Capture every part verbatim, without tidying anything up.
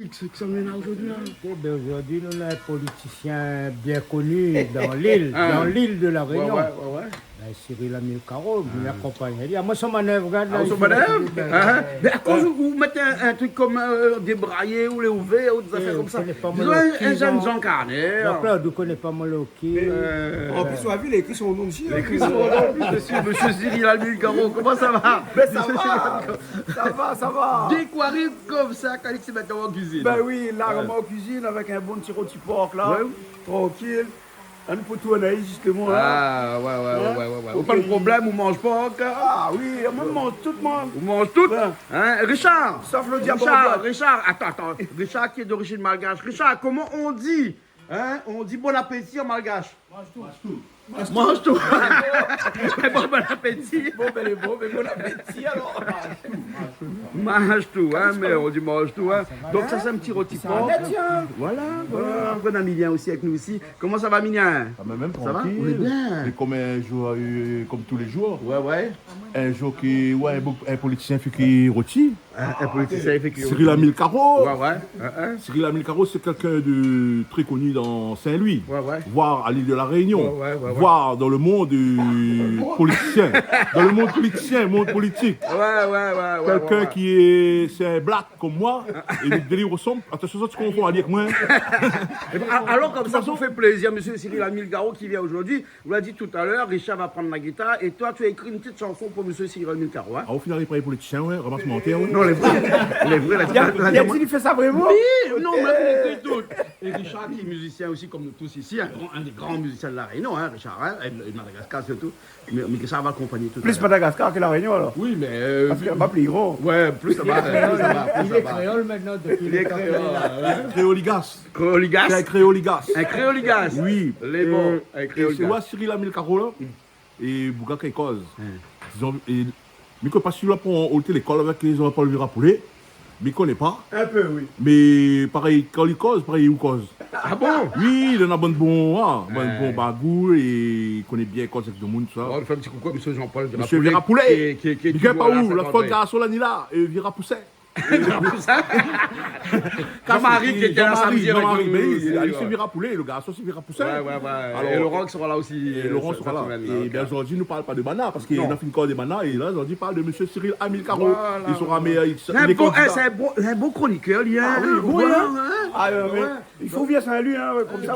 Kisa i amèn aou zordi la ? Ében, zordi nou néna in politisien bien koni dan lil, dan lil de La Rényon. Wé, wé, wé, wé. Bin, Cyril Amilcaro, mi akonpagn ali. Ah, moin, son manèv, gard la, son manèv ? Bin, mé akoz ou, ou mèt in, in trik konm, eu, débrayé, ou lé ouvèr, ou dé zafèr konmsa. Dizon, in, in zèn Jean Carnet. Jean-Claude, ou koné pa moin lé OK. Mé, eu, an plis, ou la vi, lé ékri son non dsi, in. Lé ékri son non dsi, mésyé, mésyé Cyril Amilcaro, koman sa va ? Mé sa va, sa va, sa va. Dé koi i ariv konmsa, Calix, i mèt aou an kuizine. Bin oui, la, moin an kuizine avèk in bon ti roti por, la, trankil. Anou pou tourn, zistoman, in. Ah, wé, wé, wé. Ou pa de problèm, ou manz por, in ? Ah oui, moin, mi manz tout, moin. Ou manz tout ? In, Richard ? Sof lo diab an boit. Richard, atann, atann. Richard ki lé d'orizine malgash. Richard, koman i di, in, i di bon apéti an malgash ? Manz tout. Manz tout. Bon, bon apéti. Bon, bin, lé bon, mé bon apéti, alor. Manz tout, in, mé i di manz tout, in. Donk sa, sé in ti roti por. Voilà, voilà. Apré, nou na Milien osi avèk nou isi. Koman sa va, Milien ? Ah, mé mèm trankil. Sa va ? Ou lé bien ? Sé konm in zour, eu, konm tou lé zour. Wé, wé. In zour ki, wé, in bo-, in politisien i fé kui roti. In, in politisien i fé kui roti. Cyril Amilcaro. Wé, wé. In, in. Cyril Amilcaro, sé kèlkin de trè koni dan Saint-Louis, wé, wé, voir à l'île de La Réunion, wé, wé, wé, wé, voir dan le mond, eu, politisien. Dan le mond politisien, mond politik. Wé, wé, wé, wé. Kèlkin ki lé, sé in blak konm moin, é dé li i rosanm. Atansion, sa, ou konfon ali avèk moin. Ében, a-, alor, konmsa, pou fé plézir mésyé Cyril Amilcaro ki vien zordi, ou la di talèr, Richard va prann la gitar é toi, tu as écrit une petite chanson pour monsieur Cyril Amilcaro, in ? Ah, o final, li pran pou politisien, wé, ramas mantèr, wé. Non, lé vré. Lé vré, la, la, la, la, li fé sa vréman ? Oui, non, mé li ékri tout. É Richard, ki lé mizisien osi, konm nou tous isi, in gran, in dé gran mizisien de La Rényon, in, Richard, in, é, é Madagaskar sirtou. Mé, mé sa va akonpagné tout. Plis Madagaskar ke La Rényon, alor. Oui, mé, eu, parske laba pli gran. Wé, plis laba, plis laba, plis laba. Li lé kréol mintnan, dopi lé kréol, wé. Kréoligas. Kréoligas. Sé in kréoligas. In kréoligas. Oui. Lé bon, eu, in kréoligas. É sé wé, Cyril Amilcaro la. Mm. É boug-la ki koz. In. Dizon, é mi koné pa si ou la pran, ou té lékol avèk lé zanfan Virapoulé. Mi koné pa. In pé, oui. Mé parèy, kan li koz, parèy ou koz. Ah bon ? Oui, li néna bann bon, in, bann bon bagou, é li koné bien koz avèk domoun, tousa. Bon, nou fé in ti koukou a mésyé Jean-Paul Virapoulé. Mésyé Virapoulé. Ki, ki, ki lé touzour la, sènkant an. Li gingn pa ou, la fot gars la ni la, eu, Virapoussin. Jean-Marie, ki lété la samdi avèk nou. Jean-Marie, bin, li, li sé Virapoulé, lo garson sé Virapoussin. Wé, wé, wé. Alor, é Laurent sera la osi, é eu, Laurent sera la. Sèt semèn, é bin, OK. Zordi nou parl pa de bana, parske nou la fine koz de bana, é la, zordi nou parl de mésyé Cyril Amilcaro. Voilà, voilà. Li sera méyèr, li, lé bon, kandida. É, sé in bon, in bon kronikèr, li, in. Ah oui, bon, in. Ah, wé, mé i fo vni Saint-Louis, in, wé, konmsa.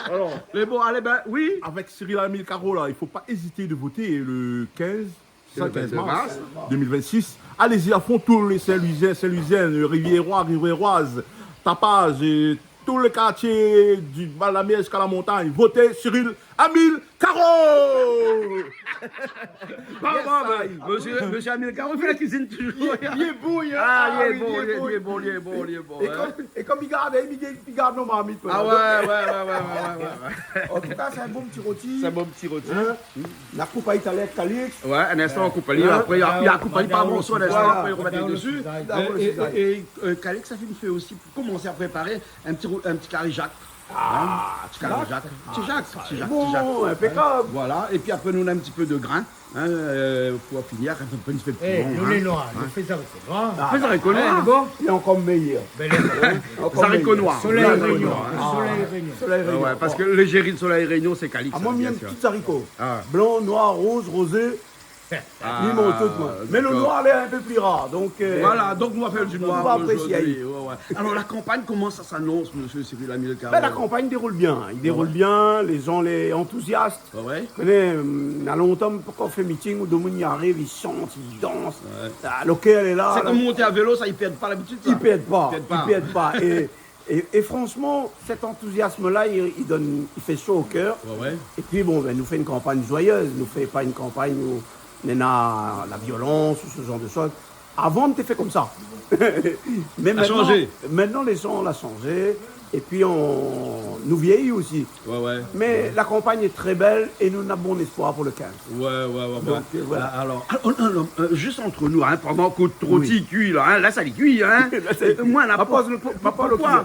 Alor, mé bon, alé, bin, oui. Avèk Cyril Amilcaro, la, i fo pa ézité de voté le kinz, Sa, kinz mars deux mille vingt-six. Allez-y à fond, tous les Saint-Louisiens, Saint-Louisiennes, Riviérois, Riviéroises, Tapaz, euh, tous les quartiers du bas de la mer jusqu'à la montagne. Votez Cyril Amilcaro. Bon, bon, ben, monsieur, monsieur Amilcaro, il fait la cuisine toujours. Li lé bon, li lé bon, li lé bon, li lé bon, li lé bon, hein. Et comme, et comme il garde, il garde nos marmites, voilà. Ah ouais, ouais, ouais. En tout cas, c'est un bon petit rôti. C'est un bon petit rôti. Hein ? La koup ali talèr, Calix. Ouais, in instan, nou koup ali. Hein ? Apré, li la, li la koup ali par morso, in instan, apré, nou romèt ali desi. D'accord, c'est ça. Et, et, euh, Calix la fine fé osi, pou komans a préparé in ti rou-, in ti kari jak. Ah, ti kari jak. Ti jak, ti jak, ti jak. Bon, inpékab. Voilà. Et puis après, nou néna in ti pé de grin, hein, euh, pou fini, in ti pé, in ti pé de piman, hein. Eh, nou lé noir, nou fé zariko noir. Fé zariko noir. Ah, lé bon. Lé ankor méyèr. Ankor méyèr. Zariko noir. Solèy Rényon. Solèy Rényon. Ah ouais, parske légéri de Solèy Rényon, sé Calix, bien sûr. Ah, moin, mi èm tout zariko. Ah. Blan, noir, roz, rozé. Ah, d'accord. Mi manz tout, moin. Mé lo noir, lé in pé pli rar, donk, euh, voilà, donk nou va fé du noir zordi. Ouais, ouais. Alors, la campagne, comment ça s'annonce, monsieur Cyril Amilcaro ? Ben, la campagne déroule bien. I déroul bien, lé jan lé antouzias. Ouais, ouais. Ou koné, euh, na lontan, kan ou fé meeting, domoun i ariv, i shant, i dans. Ouais. Ah, lo kèr lé la, la. Sé konm monté a vélo, sa, i pèrd pa labitid, sa. I pèrd pa, i pèrd pa. I pèrd pa. É É, é franshman, sèt antouziasm-la, i, i donn, i fé sho o kèr. Ouais, ouais. Épi, bon, ben, nou fé in kanpagn joyeuse, nou fé pa in kanpagn ousa néna la violans ou se genre de choses. Avan, nou té fé konmsa. Mé mintnan, mintnan, lé jan la shanjé. Épi, nou vyéyi osi. Ouais, ouais. Mé la kanpagn lé trè bèl é nou néna bon éspoir pou le kinz. Ouais, ouais, ouais, ouais. Donk, euh, voilà. Ah, alors, ah, oh, non, non, euh, juste entre nous, hein, pandan ke lo roti i kui la, hein, lès ali kui, hein. Lès ali kui. Euh, moin, la, ma poz lo, pou-, ma poz lo poukoi,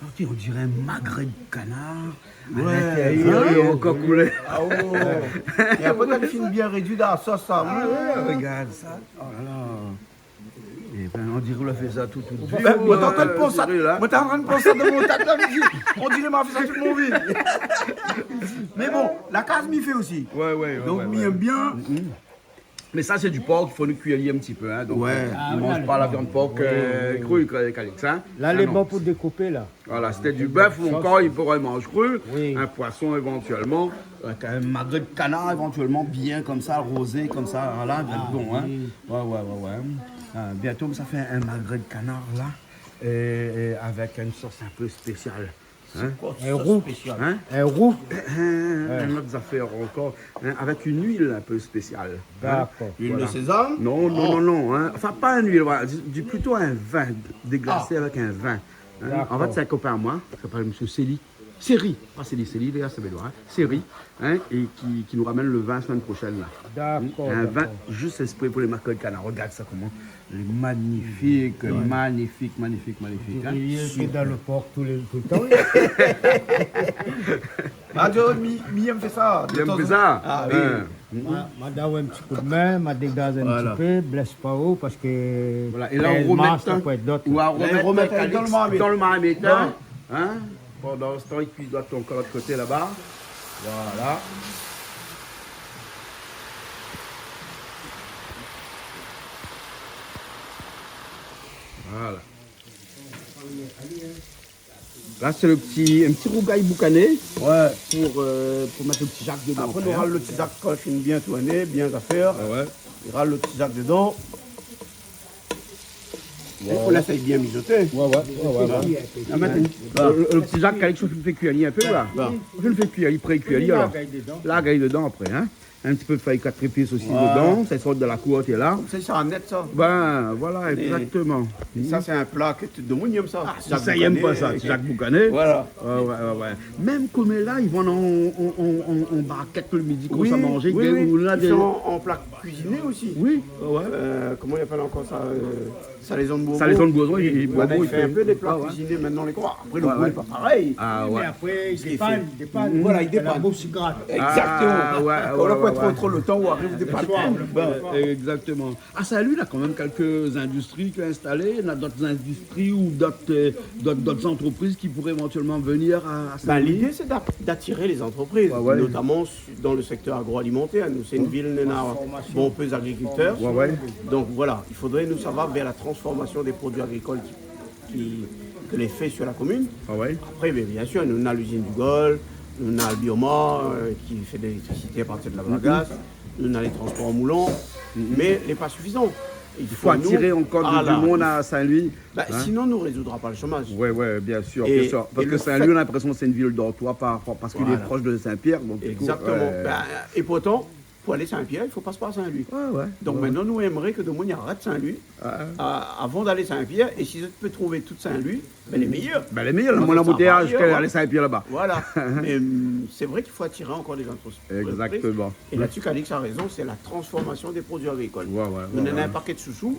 Ah, tiens, on dirait un magret de canard. Ouais, avec, euh, ouais, ankor koulèr. Ah, oh. É apré, kan li fine bien rédui dan la sos, sa, ah, ouais, regard sa. Oh la la. Eh ben, on dirait ou la fé sa tout, tout vi, moin té antrinn pans sa, moin té antrinn pans sa dan mon tèt la, mi di, on dirait ma fé sa tout mon vi. Mé bon, la kaz mi fé osi. Ouais, ouais, ouais. Donk, ouais, mi èm bien. Mm. Mé sa, sé du por, i fo nou kuir ali in ti pé, hein. Donk, ouais, euh, i manz pa la viann por, euh, kru, Calix, hein. La, lé bon pou dékoupé, la. Voilà, sété du bèf, ankor, i pouré manz kru, oui, in poison évantuèlman, avèk in magret de kanar évantuèlman, bien konmsa, rozé konmsa, voilà, i va èt bon, hein. Ouais, ouais, ouais, ouais. Euh, bientôt, sa fé in magret de kanar, la, é, é avèk in sos in pé spésial. Hein ? In rou. Hein ? In rou. In, in, in ot zafèr ankor, hein, avèk in luil in pé spésial, hein. Dakor. Luil de sézam ? Non, non, non, non, hein. Anfin, pa in luil, voilà, di, di plito in vin, déglasé avèk in vin, hein. Dakor. An fèt, sé in kopin amoin, i apèl Mésyé Cély. Série, pa Célie, Célie, lé a Saint-Benoît, hein. Série, hein, é ki, ki nou ramèn le vin semaine prochaine, la. Dakor, dakor. In vin zis ésprè pou lé markay kanar. Regard sa, koman lé magnifik, magnifik, magnifik, magnifik, hein. Ou diré ke dan le por tou lé, toultan. Ah, John, mi, mi èm fé sa, de tan an tan. Mi èm fé sa. Ah, oui. Ma, ma donn in ti kou d'min, ma dégaz in ti pé, blès pa ou, parske... Voilà. É la, ou remèt, ou remèt dan le marmit, hein. Pandan se tan, i kui ankor lot koté laba. Voilà. Voilà. La, sé le ti, in ti rougay boukané. Ouais. Pou, euh, pou mèt le ti zak dedan apré, hein. Apré, nou ral le ti zak kan li fini bien tourné, bien zafèr. Ah ouais. I ral le ti zak dedan. Bon. I fo lès bien mizoté. Ouais, ouais, ouais, ouais, ouais. La, mèt in... Le, le ti zak, kan li fé kui ali in pé, la. Ouais. Li fé kui ali, pré kui ali, alor. La, gay dedan apré, hein. In ti pé fèy kat épis osi dedan, sa i sort de la kour, la. Konmsa, sa i sort nèt, sa. Ben, voilà, exactement. É sa, sé in pla ke tout demoun i èm sa. Ah, ti zak boukané. Kisa i èm pa sa, ti zak boukané. Voilà. Ouais, ouais, ouais, ouais. Mèm koméla, i vann an, an, an, an, an barkèt le midi, konmsa, manzé, oui, oui, ou la i fé an, an pla kuiziné osi. Oui, ouais, ouais. Euh, koman i apèl ankor sa, euh, Salaison de Bourbon. Salaison de Bourbon, oui, i, i, voilà, Bourbon, i fé in pé dé pla kuiziné mintnan, lé gro. Apré, le gou lé pa parèy. Ah ouais. Mé apré, i dépann, i dépann. Voilà, i dépann. La bous i grat. Exactement. Ah ouais, ouais, ouais. Kan ou la pa tro, tro le tan, ou ariv dépann. Le soir, le soir. Ben, exactement. À Saint-Louis, la kan mèm kèk indistri ki lé instalé, na dot indistri ou dot, euh, dot, dot antrepriz ki pouré évantièlman vnir à, à Saint-Louis. Ben, lidé, sé d'at-, d'atiré lé antrepriz, notaman dan le sektèr agroalimantèr. Nou, sé in vil, nou néna bonpé zagrikiltèr. Ouais, ouais. Donk voilà, i fodré nou sava vèr la transformasion dé produi agrikol ki, ki, ke lé fé sur la komine. Ah ouais. Apré, mé bien sir, nou néna l'izine du Gol, nou néna le Bioma, euh, ki fé de léléktrisité a partir de la bagasse, nou néna lé transpor an moulan, mé lé pa sifizan. I fo atiré ankor du moun à Saint-Louis. Ben, sinon, nou rézoudra pa le shomaz. Ouais, ouais, bien sir, bien sir. Parske Saint-Louis, nou na linprésion sé in vil dortoir par rapor, parske lé prosh de Saint-Pierre, donk du kou, exactement. Ben, é pourtan, pou alé Saint-Pierre, i fo pasé par Saint-Louis. Ouais, ouais. Donk mintnan, nou èmré ke demoun i arèt Saint-Louis, a-, avan d'alé Saint-Pierre, é si zot i pé trouv tout Saint-Louis, ben, lé méyèr. Ben, lé méyèr, le moin lanboutéyaz ke alé Saint-Pierre laba. Voilà. Mé, hum, sé vré k'i fo atiré ankor dé antrepriz. Exactement. É la-dsi, Calix a rézon, sé la transformasion dé produi agrikol. Ouais, ouais, ouais. Nou néna in pakèt shoushou,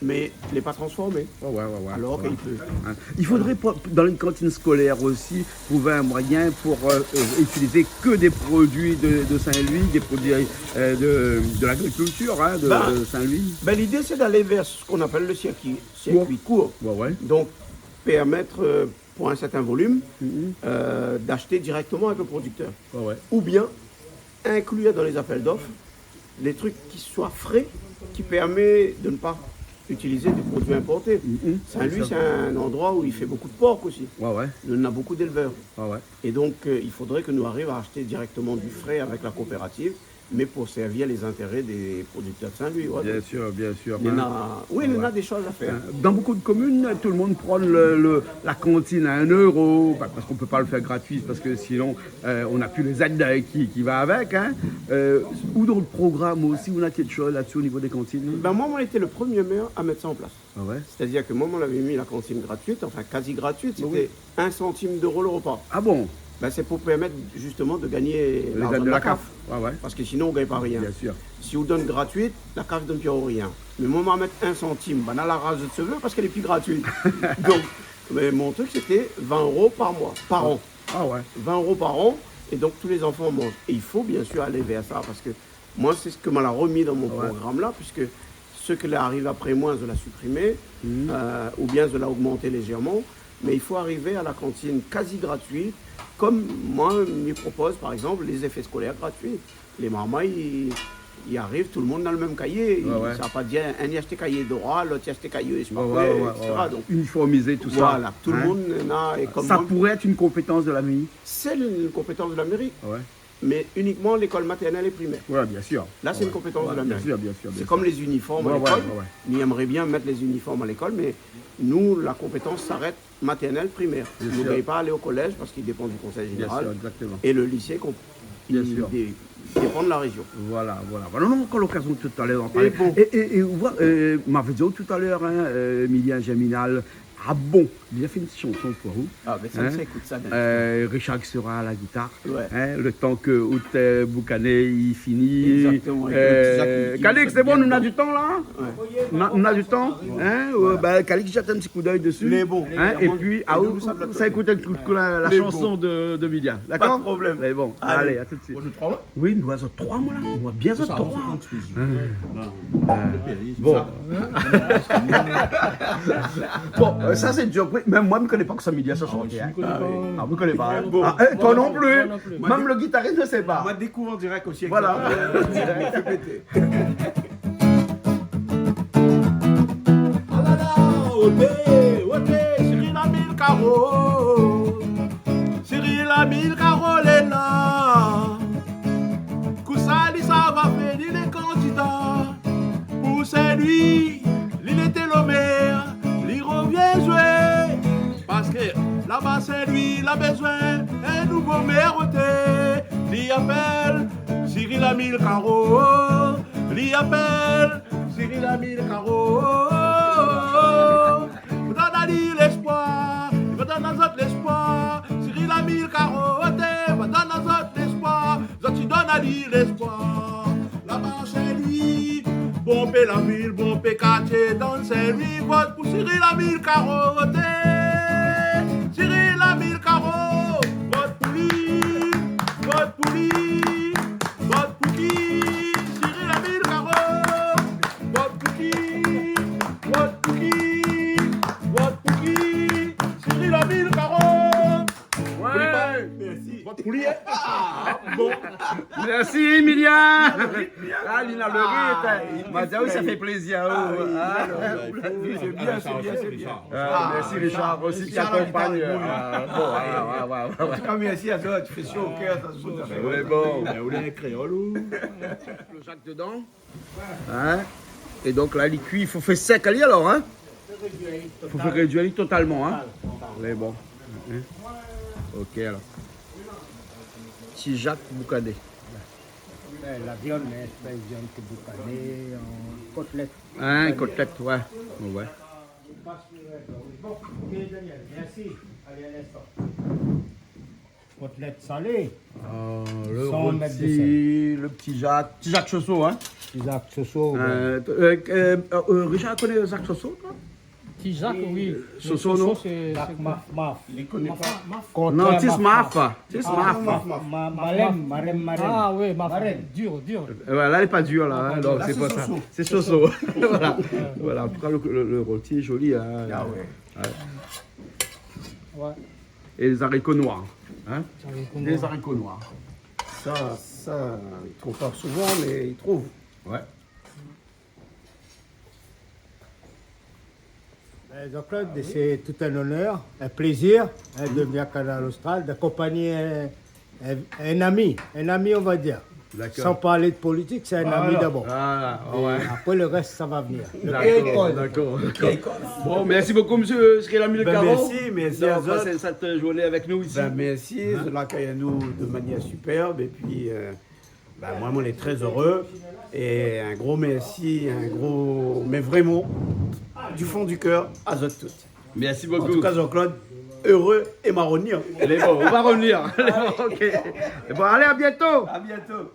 mé lé pa transformé. Ouais, ouais, ouais, ouais. Alor ke i pé. Hein. I fodré, pou, dan lé kantine skolèr osi, trouv in moiyin pou, euh, euh, itilizé ke dé produi de, de Saint-Louis, dé produi, euh, de, de lagrikiltir, hein, de, de Saint-Louis. Ben, lidé, sé d'alé vèr sak i apèl le sirkui, sirkui kour. Ouais, ouais. Donk, pèrmèt, euh, pou in sèrtin volim, euh, d'ashté dirèkteman avèk le prodiktèr. Ouais, ouais. Oubien inklir dan lé apèl d'of dé trik ki soi fré, ki pèrmèt de ne pa itilizé dé produi inporté. Saint-Louis, sé in landroi ousa i fé bonpé de por osi. Ouais, ouais. Nou néna bonpé d'élvèr. Ouais, ouais. É donk, euh, i fodré ke nou ariv a ashté dirèkteman du fré avèk la koopérativ, mé pou sèrvi lé zintéré dé prodiktèr de Saint-Louis, ouais. Bien sir, bien sir. Néna, oui, néna dé shoz a fèr. Euh, dan bonpé de komine, tout le moun i pran le, le, la kantine a in euro, pa-, parske i pé pa le fèr gratui, parske sinon, euh, nou na pi lé zèd, euh, ki, ki va avèk, hein. Euh, ou dan le program osi, ou na kékshoz la-dsi o nivo dé kantine ? Ben, moin, moin la été le premié mèr a mèt sa an plas. Ah ouais ? Sétadir ke moin, moin lavé mi la kantine gratuit, anfin, kazi gratuit, sété in santim d'euro le repa. Ah bon ? Ben, sé pou pèrmèt zistoman de gagné larzan de la kaf. Ouais, ouais. Parske sinon, ou gagn pa rien. Bien sir. Si ou donn gratuit, la kaf i donn pi rien. Mé moin, ma mèt in santim, ben, la raz de shové parske lé pi gratuit. Donk, mé mon trik, sété vin euro par moi, par an. Ah ouais. Vin euro par an, é donk tou lé zanfan i manz. É i fo bien sir alé vèr sa, parske moin, sé sak ma la remi dan mon program la, puiske sak la ariv apré moin, zot la siprimé, euh, oubien zot la ogmanté lézèrman, mé i fo arivé a la kantine kazi gratuit, kom moin, mi propoz, par égzanp, lé zéfé skolèr gratuit. Lé marmay, i, i ariv, tout le moun néna le mèm kayé. Ouais, ouais. Sa pa dir, inn i ashté kayé droit, lot i ashté kayé, je sais pas quoi, et cetera. Ouais, ouais, ouais. Donk, iniformizé tout sa. Voilà, tout le moun néna, é kom moin... Sa pouré èt in konpétans de la méri ? Sé in konpétans de la méri. Ouais. Mé inikman lékol matèrnèl é primèr. Ouais, bien sir. La, sé in konpétans de la méri. Bien sir, bien sir, bien sir. Sé kom lé ziniform a lékol. Ouais, ouais, ouais. Mi èmré bien mèt lé ziniform a lékol, mé nou, la konpétans i arèt matèrnèl, primèr. Bien sir. Nou gingn pa alé o kolèz parske i dépan du konsèy zénéral. Bien sir, exactement. É le lisé, i dé-, i dépan de la réjion. Voilà, voilà. Voilà, nou nora ankor lokazion talèr d'an parlé. É bon. É, é, é, ou voi, euh, ma vé dir talèr, hein, euh, Émilien Germinal, Ah bon, li la fé in ti shanson pou ou. Ah, bin sa, hein ? Sa, ékout sa, bin. Euh, Richard qui sera à la guitare. Ouais. Hein, le temps que out, euh, boukané i fini. Exactement. Et puis, euh, Jacques, Calix, c'est bon, nou na du temps la ? Ouais. Nou na, nou na du temps, hein ? Ouais. Voilà. Euh, bah, Calix, jette un petit coup d'œil dessus. Lé bon. Hein ? Et puis, ah, nou sa ékout in kou la, la shanson de, de Milia. D'accord ? Pas de problème. Lé bon. Allez. Allez, à tout de suite. Bonjour, trois. Oui, nou lé troi, moin la. Moin lé bien troi. Hein. Bon. Bon, euh, sa sé dur. Oui, mèm moin, mi koné pa kosa Milia sa shant, hein. Ah, mi koné pa. Bon. Ah, eh, toi non plus. Moi non plus. Même le guitariste ne sait pas. Moin dékouvre en direct aussi. Voilà. Exactement. Fé pété. Ah la la, oté, oté, Cyril Amilcaro. Cyril Amilcaro lé la. Kosa li sava fé, li lé kandida. Pou Saint-Louis, li lété lo mèr, li rovien zoué. Parske laba Saint-Louis, la bezoin in nouvo mèr oté. Li apèl Cyril Amilcaro. Li apèl Cyril Amilcaro. Donn ali léspoir, donn azot léspoir. Cyril Amilcaro, oté, donn azot léspoir. Zot i donn ali léspoir. Laba Saint-Louis, bonpé la vil, bonpé kartié dan Saint-Louis, vot pou Cyril Amilcaro, oté. Cyril Amilcaro, vot pou li, vot pou li, vot pou ki, Cyril Amilcaro. Vot pou ki, vot pou ki, vot pou ki, Cyril Amilcaro. Ouais. Oubli pa. Merci. Vot pou li, hein. Ah, bon. Merci, Milia. Ah, li na le rit, hein. Ah, oui, sa fé plézir, hein. Ah, oui, c'est bien, c'est bien, c'est bien. Ah, merci, Richard aussi, qui accompagne, euh, bon, ouais, ouais, ouais, ouais. En tout cas, merci à toi, tu fais chaud au cœur, ça se voit. Ouais, bon. Ou lé kréol ou ? Le Jacques dedans. Hein ? É donk la, li kui, i fo fé sèk ali alor, hein ? Fo fé rédui ali totalman, hein ? Total, total. Mé bon. Hein ? Ok, alor. Ti Jacques boukané. Eh, la viann, hein, sé pa in viann ki boukané, an kotlèt. Hein, kotlèt, ouais. Ouais, ouais. Bon, ok, Daniel, merci. Allez, à l'instant. Kotlèt salé. Euh, le rôti, le Petit Jacques. Petit Jacques Soso, hein ? Petit Jacques Soso, ouais. Euh, euh, euh, euh, Richard koné Jacques Soso, toi ? Petit Jacques, oui. Soso, non ? Soso, sé, sé Maf, Maf. Li koné pa. Non, Tis Maf. Tis Maf. Maf, Maf. Marèm, marèm, marèm. Ah oui, Maf. Marèm. Dur, dur. Euh, voilà, lé pa dur la, hein, donc c'est pas ça. Sé Soso. Voilà. Voilà, en tout cas, le, le, le rôti est joli, hein. Ah ouais. Ouais. Ouais. É lé zariko noir, hein ? Zariko noir. Dé zariko noir. Sa, sa, i trouv pa souvan, mé i trouv. Ouais. Euh, Jean-Claude, c'est tout un honneur, un plaisir, hein, de venir à Kanal Austral, d'accompagner un, un, un ami, un ami, on va dire. D'accord. Sans parler de politique, c'est un ami d'abord. Ah, ouais. Et après, le reste, ça va venir. D'accord, d'accord, d'accord. Bon, merci beaucoup, monsieur Cyril Amilcaro, d'avoir passé cette journée avec nous ici. Ben, merci, merci à vous. Ben, merci, zot la akèy anou de manière superbe, et puis, euh, ben, moin, moin lé très heureux, et un gros merci, un gros, mais vraiment, du fond du cœur, à zot tout. Merci beaucoup. En tout cas, Jean-Claude, heureux é maroni, hein. Lé bon, nou va rovnir. Lé bon, ok. É bon, allez, à bientôt. À bientôt.